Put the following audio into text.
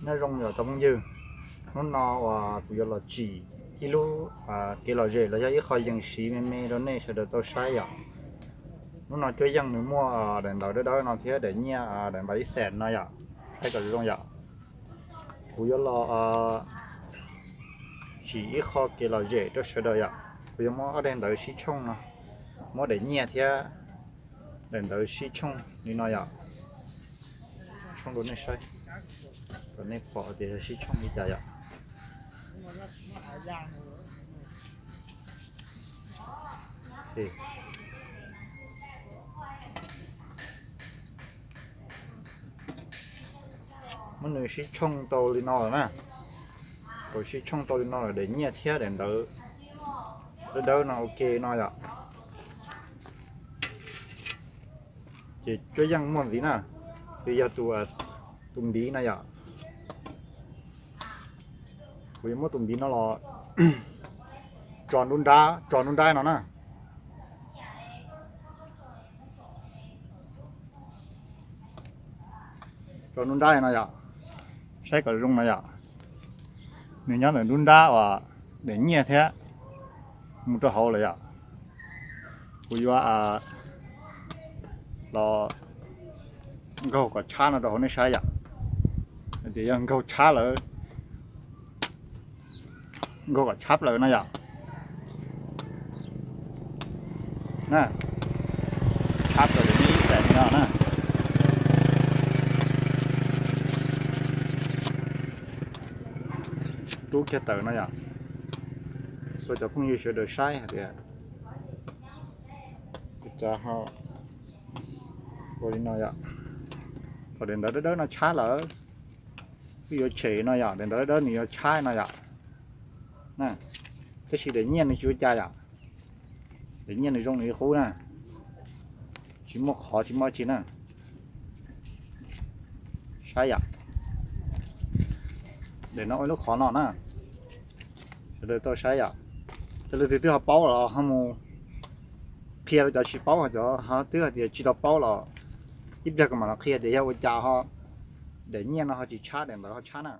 Nyob zoo yom cov phooj ywg, hnub no uas kuv yuav los tsim ib lub kev lom zem los yog ib qho yees siv me me rau nej sawv daws tau saib yom. Hnub no cuab yeej nws muaj daim ntawv dawb dawb no thiab daim nyiaj daim npav ib xees no yom. Saib kom zoo yom. Kuv yuav los tsim ib qho kev lom zem rau sawv daws yom. Kuv yuav muab ob daim ntawv sib tshooj no, muab daim nyiaj thiab daim ntawv sib tshooj li no yom. Tshooj rau nej saib, kom nej pom tias yog sib tshooj li cas yom. Muab nws sib tshooj tau li no lawm na. Thaum sib tshooj tau li no lawm daim nyiaj thiab daim ntawv dawb dawb no ok no yom. Ces cuab yeej muaj ntxiv na, ces yog tus npiv no yom. Kuv yuav muab tus npiv no los tso nruab nrab, tso nruab nrab no na. Tso nruab nrab no yom, saib kom zoo no yom. Nws nyob ntawm nruab nrab uas daim nyiaj thiab mus rau hauv lawm yom. Kuv yuav los nkaug kom tshab no rau hauv nej saib yom. Hais tias yog nkaug tshab lawm, nkaug kom tshab plaws no yom. Tshab plaws li ib xees no na. Rub kiag tawm no yom, rau cov phooj ywg sawv daws saib hais tias ua li no yom. Thaum daim ntawv dawb dawb no tshab lawm, wb yuav tshem no yom, daim ntawv dawb dawb nws yuav tshab no yom. Tab sis daim nyiaj nws tsis ua cas yom, daim nyiaj nws zoo nws li qub na, tsis muaj qhov tsis muaj dab tsi na. Saib yom, daim no ua lub qhov no na, sawv daws tau saib yom. Cov leej twg twb ho paub los ho mus qhia rau cov tsis paub, cov ho twb hais tias tsis tau paub los ib pliag kuv mam los qhia tias yog ua cas ho daim nyiaj no ho tsis tshab, daim ntawv ho tshab na.